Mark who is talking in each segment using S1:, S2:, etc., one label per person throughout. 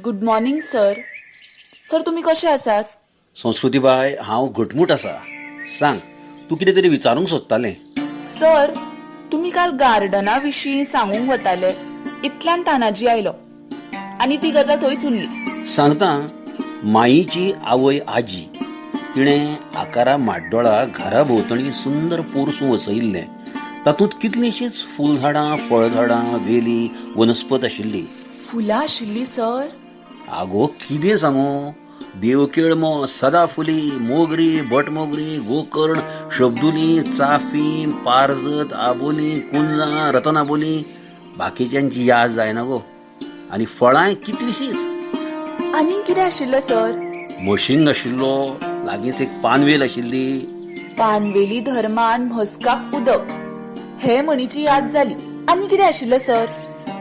S1: Good morning sir. Sir, तुमी कशे आसात?
S2: संस्कृतीबाय, हांव घटमूट आसा. सांग, तूं कितें तरी विचारूंक सोदतालें.
S1: सर, तुमी काल गार्डना विशीं सांगूंक वताले, इतल्यान तानाजी आयलो आनी ती गजाल थंयच उरली.
S2: सांगता, माईची आवय आजी, तिणें आकारा म्हाड्डोळा घरा भोंवतणी सुंदर पोरसूं वसयिल्लें. तातूंत कितलींशींच फुलझाडां, फळझाडां, वेली, वनस्पत आशिल्ली.
S1: फुलां आशिल्लीं सर?
S2: आगो, कितें सांगू, देवकेळमो, सदाफुली, मोगरी, भटमोगरी, गोकर्ण, शब्दुली, चाफी, पारजत, आबोली, कुंजां, रतनाबोली, बाकीच्यांची याद जायना गो. आनी फळांय कितलींशींच.
S1: आनीक कितें आशिल्लें सर?
S2: मशींग आशिल्लो, लागींच एक पानवेल आशिल्ली.
S1: पानवेली धर्मान म्हस्काक उदक, हे म्हणीची याद जाली. आनी कितें आशिल्लें सर?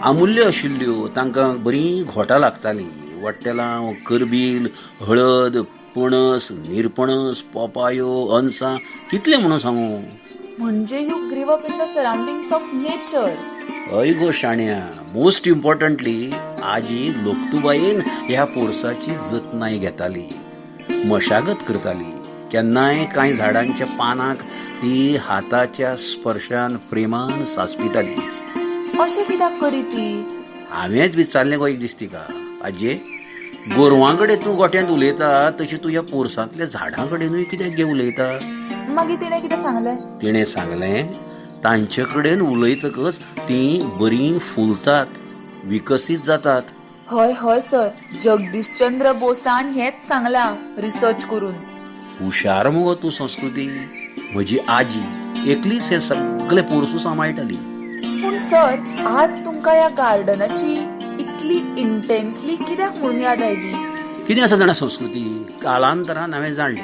S2: आमुल्ल्यो आशिल्ल्यो, तांकां बरीं घोटां लागतालीं. वट्टेलांव, करबील, हळद, पणस, निरपणस, पोपायो, अनसां, कितलें म्हणून सांगू.
S1: म्हणजे you grew up in the surroundings of nature.
S2: हय गो शाण्या. मोस्ट इम्पॉर्टंटली, आजी लोकतुबायेन ह्या पोरसाची जतनाय घेताली, मशागत करताली. केन्नाय कांय झाडांच्या पानाक ती हाताच्या स्पर्शान प्रेमान सांसपिताली.
S1: अशें कित्याक करी ती?
S2: हांवेंच विचारलें गो एक दीस तिका, आजये, गोरवां कडेन तूं गोठ्यांत उलयता तशी तूं ह्या पोरसांतल्या झाडां कडेनूय कित्याक गे उलयता?
S1: मागीर तिणें कितें सांगलें?
S2: तिणें सांगलें, तांचे कडेन उलयतकच तीं बरीं फुलतात, विकसीत जातात.
S1: हय हय सर, जगदीशचंद्र बोसान हेंच सांगलां रिसर्च करून.
S2: हुशार मुगो तूं संस्कृती. म्हजी आजी एकलीच हें सगलें पोरसूं सांबाळटाली.
S1: पूण सर, आज तुमकां ह्या गार्डनाची इतली इंटेन्सली कित्याक म्हणून याद आयली?
S2: कितें आसा जाणा संस्कृती, कालांतरान हांवें जाणलें,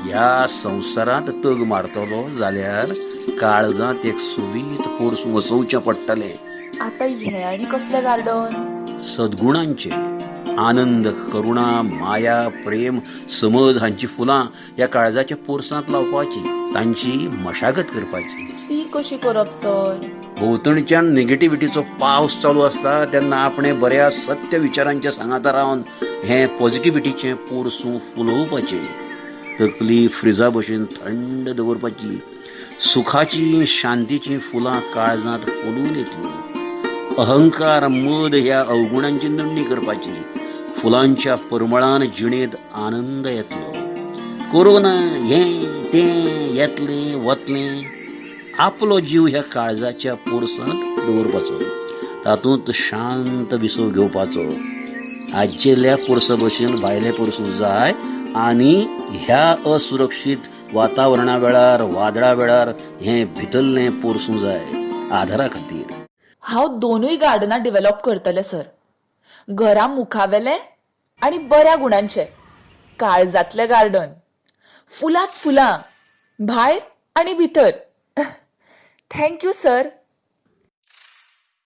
S2: ह्या संवसारांत तग मारतलो जाल्यार काळजांत एक सोबीत पोरसूं वसोवचें पडटलें.
S1: आतां हें आनी कसलें गार्डन?
S2: सद्गुणांचें. आनंद, करुणा, माया, प्रेम, समज हांची फुलां ह्या काळजाच्या पोरसांत लावपाची, तांची मशागत करपाची.
S1: ती कशी करप सर?
S2: भोंवतणच्यान नेगेटिव्हिटीचो पावस चालू आसता तेन्ना आपणें बऱ्या सत्य विचारांच्या सांगाता रावन हें पॉझिटिव्हिटीचें पोरसूं फुलोवपाचें. तकली फ्रिजा भशेन थंड दवरपाची. सुखाची, शांतीचीं फुलां काळजांत फुलून येतलीं. अहंकार, मद ह्या अवगुणांची नडणी करपाची. फुलांच्या परमळान जिणेंत आनंद येतलो. कोरोना हें तें येतलें वतलें, आपलो जीव ह्या काळजाच्या पोरसांत दवरपाचो, तातूंत शांत विसव घेवपाचो. आज्जेल्या पोरसा भशेन भायलें पोरसूं जाय आनी ह्या असुरक्षीत वातावरणा वेळार, वादळा वेळार हें भितरलें पोरसूं जाय आधारा खातीर.
S1: हांव दोनूय गार्डनां डिवेलॉप करतलें सर, घरा मुखावेलें आनी बऱ्या गुणांचें काळजांतलें गार्डन. फुलांच फुलां, भायर आनी भितर. Thank you sir.